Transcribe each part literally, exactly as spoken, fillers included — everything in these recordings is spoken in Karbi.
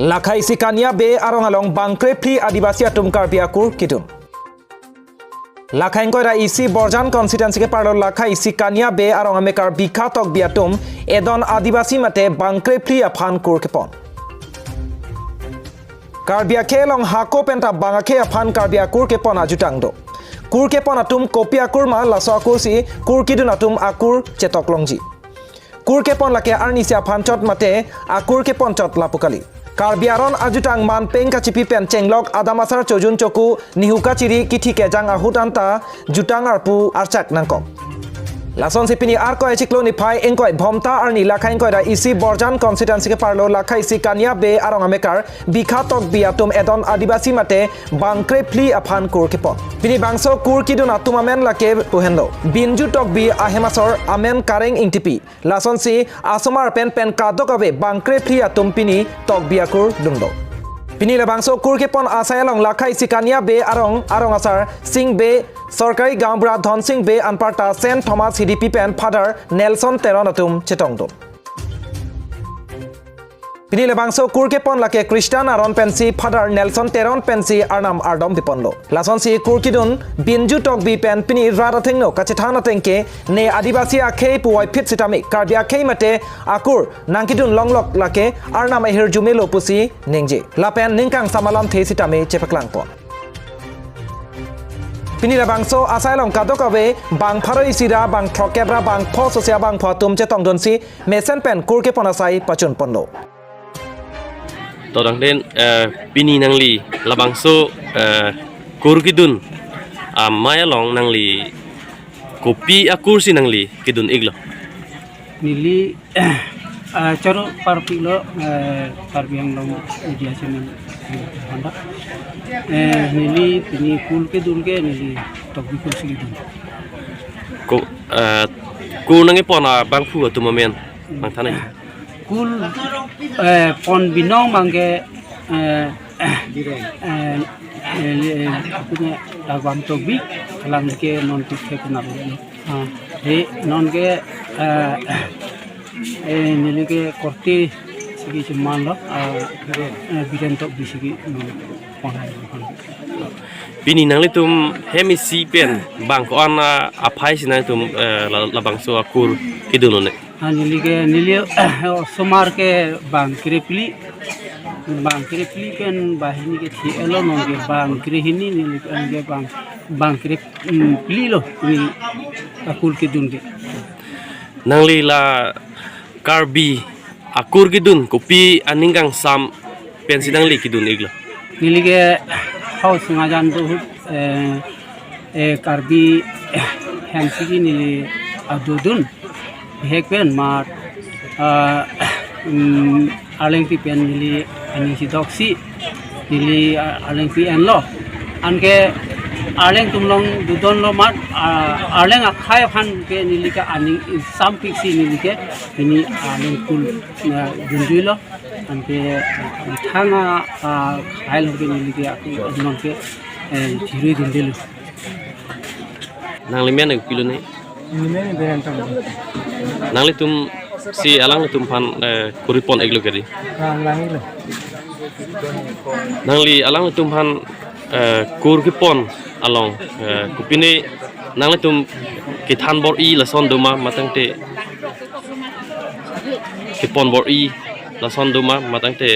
Lakha isi Kania Bey arong along bang krephli Adivasi atum Karbi akur kedun. Lakha ingkoi ra isi Borjan constituency keparlo lakha isi Kania Bey arong amekar Bikha Tokbi atum edon Adivasi mate bang krephli aphan kur kepon. Karbi akhei along hako penta bang akhei aphan Karbi akur kepon ajutang do. Kur kepon atum kopi akur ma, laso akur si kur kedun atum akur chetok longji. Kur kepon lake arnisi aphan chot mate akur kepon chot lapu kali. Karbi aron ajutang man peng kachipi pen chenglok adam asar chojun choku nihu kachiri kithi kejang ahut anta jutang arpu archak nangkok. Lasonsi pini Arkoi achiklo niphai ingkoi Bhomta arni lakha ingkoi ra isi Borjan constituency keparlo lakha isi Kania Bey arong amekar Bikha Tokbi atum edon Adivasi mate bang krephli aphan kur kepon. Pini bangso kur kedun atum amen lake pu henlo: Binju Tokbi ahem asor, amen Kareng Ingtipi. Lasonsi asomar pen pen kadokave bang krephli atum pini Tokbi akur dunlo. Pini labangso kur kepon asai along lakha isi Kania Bey arong, arong asar Sing Bey, Sorkari Gaonbura Dhonsing Bey anparta Saint Thomas Hidipi pen Father Nelson Teron atum chetongdun. Pini labangso kur kepon lake Christian aron pensi Father Nelson Teron pensi arnam ardom piponlo. Lasonsi kur kedun Binju Tokbi pen pini rat athengno kachethan ateng ke ne Adivasi akhei puvoiphit sitame Karbi akhei mate akur nangkedun longlok lake arnam ahirjume lo pusi ningje. Lapen ningkangsam alamthe sitame chepaklangpon. Pini labangso asai along kadokave bang pharo isi ra bang throkkep ra bang pho sose abangphu atum chetongdunsi mesen pen kur kepon asai pachunponlo. To dang den, eh, pini nangli labangso, eh, kur kedun amei along nangli kopi akur si nangli kedun iklo? Neli, ah, choro parpiklo, eh, Karbi Anglong Media Channel, eh, Honda. Eh, neli pini kur kedun ke neli Tokbi kur si kedun. Ko, eh, kur nangkepon abangphu atum amen nangthan-ik. Kur, eh, pon binong abang ke, eh, eh, eh, eh, punya Dagwam Tokbi, alang ke non tik ke kenal. Ah, he, non ke, eh, eh, neli ke korte si kechemanlo, ah, eh, Biren Tokbi si ke, mm, pon. Pini nanglitum hem isi pen bang ko-an, ah, aphai si nangtum, eh, la-, labangso akur kedun lo ne? Ah, neli ke, neli, eh, osomar ke bang krephli, bang krephli pen banghini ke thi-etlo, non ke bang krehini, neli ke bang, bang kre, mm, phli lo, neli akur kedun ke. Nangli la Karbi akur kedun kopi aning kangsam pensi nangli kedun iklo? Neli ke house ngajan do ahut, eh, eh, Karbi, eh, hem si ke neli adodun. Bihek pen mat, ah, mm, Arlengpi pen neli aning si doksi, neli, ah, Arlengpi enlo. Anke Arleng atum along dodunlo mat, ah, Arleng akhei aphan ke neli ke aning ingsampik si neli ke pini Arleng kur, ah, dunjuilo. Anke thang a, ah, akhei along ke neli ke aku non ke, eh, chirui dundelo. Nangli men kopilo ne? Neli men Biren Tokbi. Nanglitum si alanglitum aphan, eh, kur kepon iklo kedi? Ah, lang iklo. Nangli alanglitum aphan, eh, kur kepon along, eh, kopine nanglitum kethan bor-i lason do ma, matangte kepon bor-i lason do ma, matangte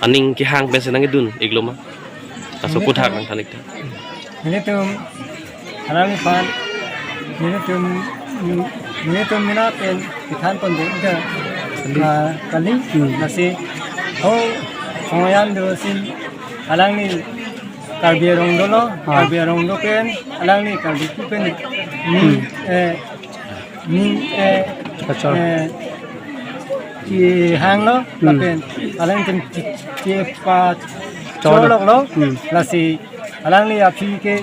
aning kehang pensi nangkedun iklo ma? Laso aphuthak nangthan-ik tha. Nelitum, alangliphan, nelitum, nelitum mena pen kethan pon do, ah, kali, hmm, lasi, oh, Hongyan do si, alangli Karbi arong dolo, ah, Karbi arong do pen, alangli Karbi pu pen, ni, hmm, eh, ni, eh, kachor, eh, kehanglo, hmm, lapen alangtum che, chepachorloklo, hmm, lasi alangli aphi ke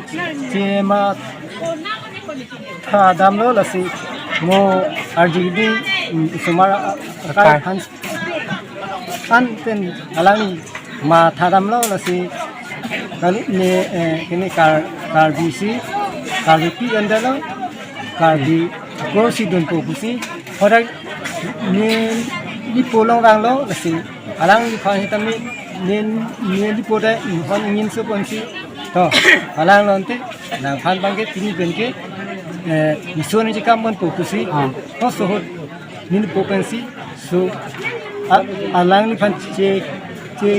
chematha damlo, lasi mo arjidi, mm, osomar akai, akai aphan, an pen alangli matha damlo, lasi kali ne, eh, kene Kar-, Karbi si, Karbipi endalo, Karbi akur si dunpo pusi, hodak ne, ne pulang vanglo, lasi Alangliphan sitame nen, nen di poda inghon ingin so ponsi. To, alang lonte, nangphan bangke pini penke, eh, ison ni kam pon po pusi. Ah. To sohot nin po pensi. So, a-, alangliphan che, che,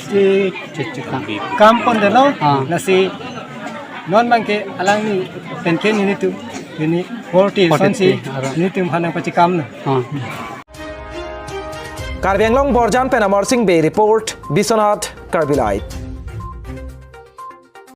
che, che, che kam pondelo. Ah. Lasi, non bangke alangli penke nelitum, neli forty, forty-three, sonsi, aram. Nelitum phan nangpachekam na. Ah. Karbi Anglong Borjan pen Amar Sing Bey report, Biswanath, Karbi Live.